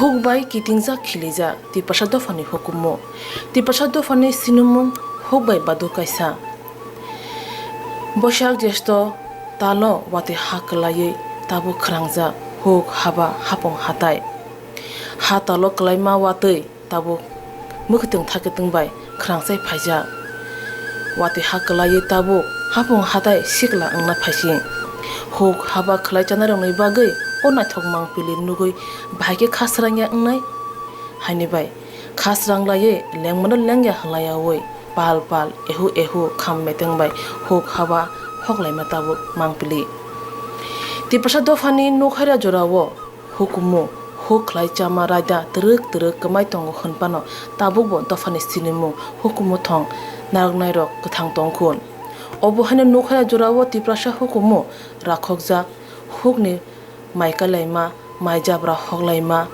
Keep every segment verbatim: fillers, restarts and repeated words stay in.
Huk bai kitingjak khilijak Tiprasa dophani hukumu. Tiprasa dophani sinimung huk bai badu kaisa. Boisak jesto talo watwi ha kwlaiwi tabuk khrangjak huk haba hapung hatai. Ha talo kwlaima watwi tabuk mwkhwtwng thakitwng bai khrangsai phaijak. Watwi ha kwlaiwi tabuk hapung hatai sikla wngna phaising. Huk haba khwlai chanairokni bagwi o naithok mangpili nugwi bahai khe khasrangya wngnai? Haini bai khasrang laiwi lengmano lengya hwnlaiyaui pal pal ehu ehu kham meteng bai huk haba hoklaima tabuk mangpili. Tiprasa dophani nokhaira jorao hukumu huk khlai chama raida twrwk twrwk kwmai tongo hwnphano tabukbo dophani sinimung hukumu thong narwknairok kwthang tongkhun. Obo haino nokhaira jorao Tiprasa hukumu rakhokjak hukni mai kailaima, mai jabra hoklaima,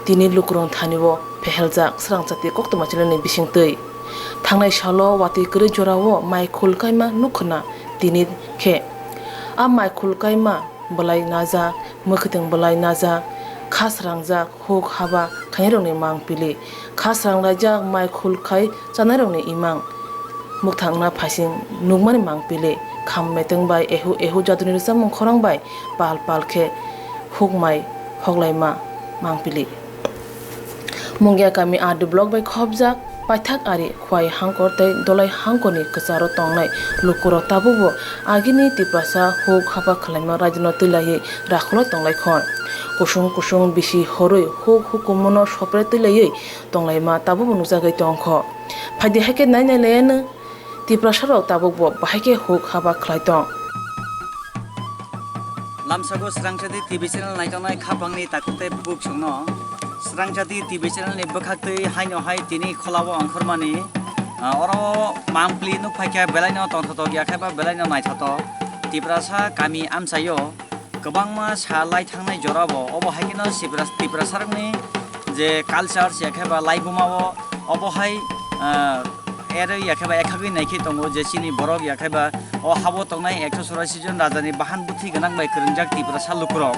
tini lukurok thani o pheheljak srangchati koktwma chwlaini bisingtwi. Thangnai salo watwi kwrwi jorao mai khul kaima nukkhwna tini khe. A mai khul kaima bwlai najak, mwkhwtwng bwlai najak, khasrangjak, huk haba khainairokni mangpili, khasrang laijak mai khul khai chanairokni imang. Mwkthangna phaising nukmani mangpili, kham meteng bai ehu ehu jaduni rwchapmung khorang bai pal pal khe hukmai hoklaima mangpili. Mungia kami R D block bai khopjak paithak ari Khwai Hangkor tei Dolai Hangkorni kwcharo tongnai lukurok tabukbo agini Tiprasa huk haba khwlaima raidano twilaiwi rakhwlai tonglaikhon. Kusung kusung bisi horwi huk hukumono sopre twilaiwi tonglaima tabukbo nukjagwi tongkho. Phaidi hai khe nai nai laiano Tiprasarok tabukbo bahai khe huk haba khlai tong. Lamsago Srangchati T V channel naitongnai khapangni takhuk tei bukhukchwngno Srangchati T V channel ni bwkhaktwi haino hai tini kholao ongkhormani, ah, oro mangpli nukphaikha belaino tongthotok yakhe ba belaino naithotok Tiprasa kami amchaio. Kwbangma sal lai thangnai jorabo, obo hai kheno Tipra-, Tiprasarokni je culture se khe ba laibuma o, obo hai, ah, ero ya khe ba ekhagwi nai khe tongo je chini borok ya khe ba o habo tongnai ekso chorasi jon rajani bahan buthi gwnang bai kwrwngjak Tiprasa lukurok.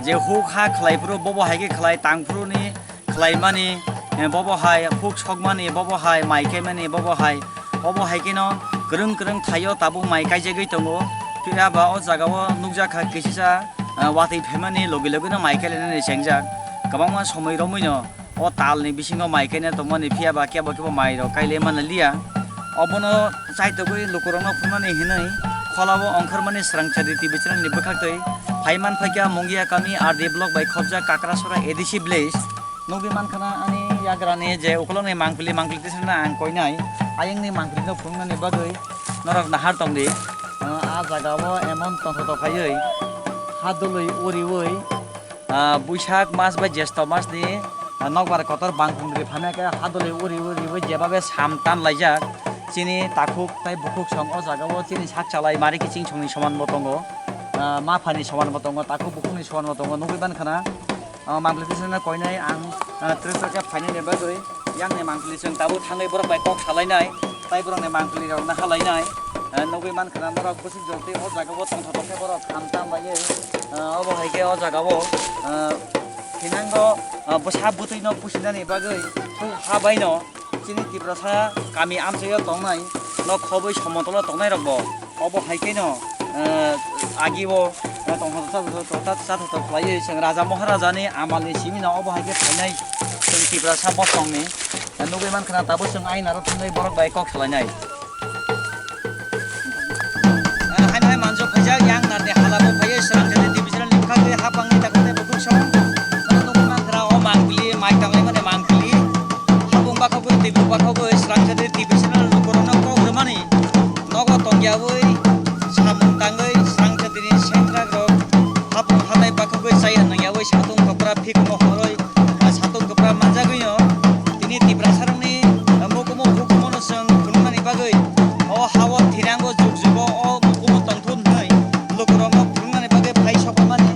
Je huk ha khlai phuru bobo hai khe khlai tang phuru ni khlaimani, eh, bobo hai huk sokmani, bobo hai mai kaimani, bobo hai, obo hai kheno kwrwng kwrwng thaio tabuk mai kaijagwi tongo. Phiya ba o jagao nukjakha kisisa, eh, watwi phaimani logi logi no mai kailainani chengjak. Kwbangma somoi romwi no o talni bisingo mai kaina tongmani, phiya ba kebo kebo mai rok kailai manliya. Obono chaitogwi lukurokno phunuknani hinwi kholao ongkhormani Srangchati T V channel ni bwkhaktwi phai manphaikha Mungia kami R D block bai khopjak Kakrasora A D C village. Nugwi mankha na ani yagrani je ukolokni mangpili, mangpili tisana ang koinai ayangni mangpilino phunuknani bagwi norok nahar tongdi. Ah, ah jagao emon tongthotok khaiwi hadolwi uriwi, ah, Buisak mas bai Jesto masni, ah, nokbar kotor bangkung ri phaimai khe hadolwi uri uri uriwi jebabe sam tan laijak. Chini takhuk tei bukhuk song o jagao chini sak chalai mari kiching songni somanbo tongo, ah, maphani somanbo tongo, takhuk bukhukni somanbo tongo, nugwi mankha na. Ah, mangpili tisana koinai ang, ah, tris taka phainani bagwi yangni mangpili chwng tabuk thangwi borok bai kok salainai, tai borokni mangpili rok nahalainai. Ah, nugwi mankha na borok bwswk jotwi o jagao tongthotok khe borok kham tam laiwi, ah, obo hai khe o jagao, ah, thinango, ah, bwsa bwtwino pusinani bagwi ha baino. Chini Tiprasa kami amchaio tongnai, nok khobwi somotolo tongnai rokbo obo hai kheno, eh, agio, eh, tongthok chathotok khlaiwi chwng Raja Maharajani amalni simino obo hai khe phainai chwng Tiprasa bosongni, eh, nugwi mankha na tabuk chwng ainaro thangwi borok bai kok salainai. Ah, haino hai manjak phaijak, yang narni hala bo phaiwi Srangchati T V channel ni bwkhak twi hapangni takhuk tei bukhuk song. Nono nugwi mankha o mangpili, mai tanglaimani mangpili. Hapung bakhogwi, twi bukhuk bakhogwi Srangchati T V channel lukurokno kok rwmani. Nogo tongyawi, samung tangwi Srangchatini sengkrakrok hapung hatai bakhogwi chaya nangyawi satung tokra phikmo horoi, ah, satung tokra manjagwino. Tini Tiprasarokni, ah, mukumu hukumono chwng phunuknani bagwi o hao thirango jukjugo o mukumu tongthun hwnwi lukurokno phunuknani bagwi phai sokmani.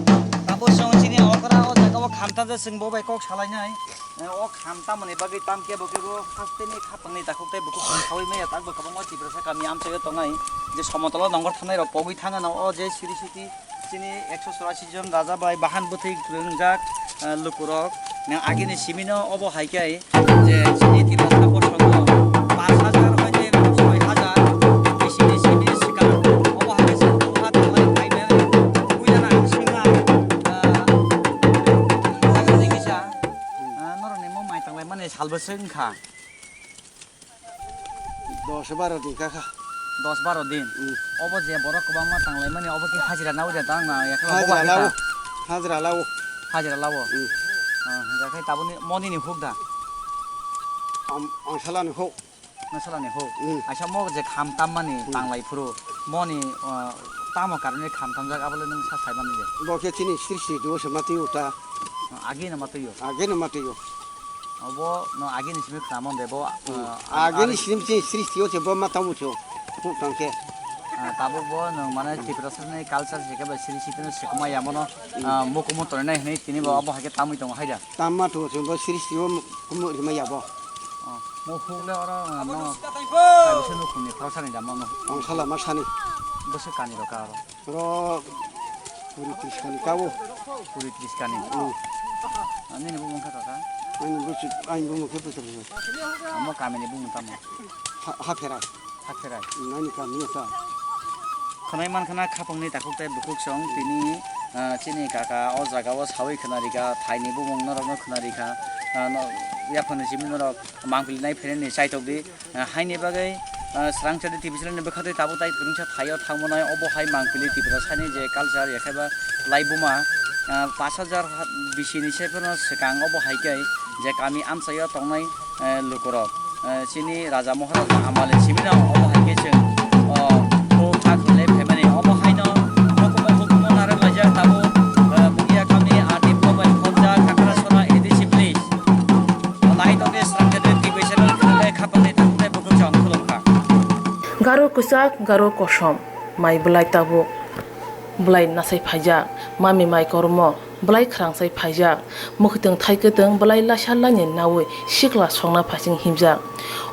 Tabuk chwng chini okra o jagao khamtang je chwng bo bai kok salainai. Eh, o khamtamani bagwi tam kebo kebo hasteni khapangni takhuk tei bukhuk chwng khaui maya takbo kwbangma Tiprasa kami amchaio tongnai je somotolo nongor thangnai rok pogwi thangano o je siri siti. Chini ekso chorasi jon raja bai bahan bwthwi kwrwngjak, Ah, lukurok, nang agini simino obo hai khe je chini Tiprasa bosongo pash hajar hoite soi hajar bisini simi swkang obo hai khe chwng buha tanglai phaimani buidana ang swngna, ah, buha tanglai kisa, ah, norokni mo mai tanglai mani salbwswk wngkha. Dos baro din kha kha. Dos baro din? Hmm. Obo je borok kwbangma tanglaimani, obo khe hajira nawi da tang na, yakhe obo Hajira bahai lawo. ta? Hajira lawo. Hajira lawo? Hmm. Ah, hingkha khe tabukni monini huk da? Am-, ang salani huk. Nang salani huk? Hmm. Aisa mo je kham tammani Hmm. tanglai phuru, moni, ah, tamo karone kham tamjak, abole nwng sa saimani je? Bo khe chini srishti do se matwi uta. Ah, agi no matwi o? Agi no matwi o. Obo no agini simi khna mon de bo, Hmm. ah, Agini ar- simi chini srishti o se bo ma tamo cho. Huk tang khe. Ah, tabuk bo no mane Tiprasa ni culture se khe bai siri sitino se kuma ya mono, Hmm. ah, mukumu tongnai hinwi tini bo Hmm. abo hai khe tamwi tongo hai da. Tamma to se bo srishti o kumu rima ya bo. Oh, mo huk le oro, ah, no. Kaisa nukhung ni khoroksa ni da mo no. Ang sala ma sani. Bwswk kani rok ka oro. Oro kuri tris kani kabo. Kuri tris kani. Hmm. Ah, nini bumung khe kaka? Ani busu, ani bumung khe Putur. Amo kami ni bumung tamo? Ha, Hapherai. Hapherai. Hmm, ani kami ni ta. Khwnai man khna khapang ni takhuk tai bukhuk song tini, ah, chini kaka o jaga o sawi khna rika, thai ni bumung norok no khna rika, ah, no, yaphang ni simi norok mangpili nai phainani chaitok di. Ah, haini bagwi, ah, Srangchati T V channel ni bwkha twi tabuk tai kwrwngsa thaio thangmanai, obo hai mangpili Tiprasani je culture, yakheba laibuma, ah, pash hajar ha-, bisi ni se phano swkang obo hai khe je kami amchaio tongnai, eh, lukurok, eh, chini Raja Maharaja amale simino obo hai khe chwng, oh, o kha khwlai phaimani obo haino hukumu hukumu narwk laijak tabuk, eh, bukia kami ati phobai khobjak Kakrasora A D C village. Nai tongdi Srangchati T V channel khwlai khapangni takhuknai bukhuk chong khulumkha. Garo kwchak, garo kosom, mai bwlai tabuk, bwlai nasai phaijak, mami mai kormo, bwlai khwrangsai phaijak, mwkhwtwng thai kwtwng bwlai laisa laini nawi sikla songna phaising himjak.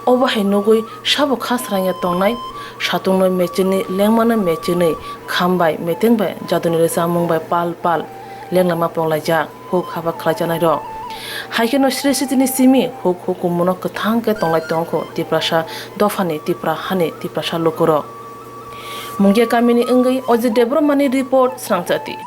Obo hai nugwi sabo kha srangya tongnai, satungno mechenwi, lengmano mechenwi, kham bai, meteng bai, jaduni rwchapmung bai pal pal lenglama ponglaijak. Huk haba khlaijaknairok. Hai kheno sri sitini simi huk hukumu no kwthang khe tonglai tongkho Tiprasa dophani, Tipra hani, Tiprasa lukurok. Mungia kamini wngwi Ojit Debbarmani report, Srangchati.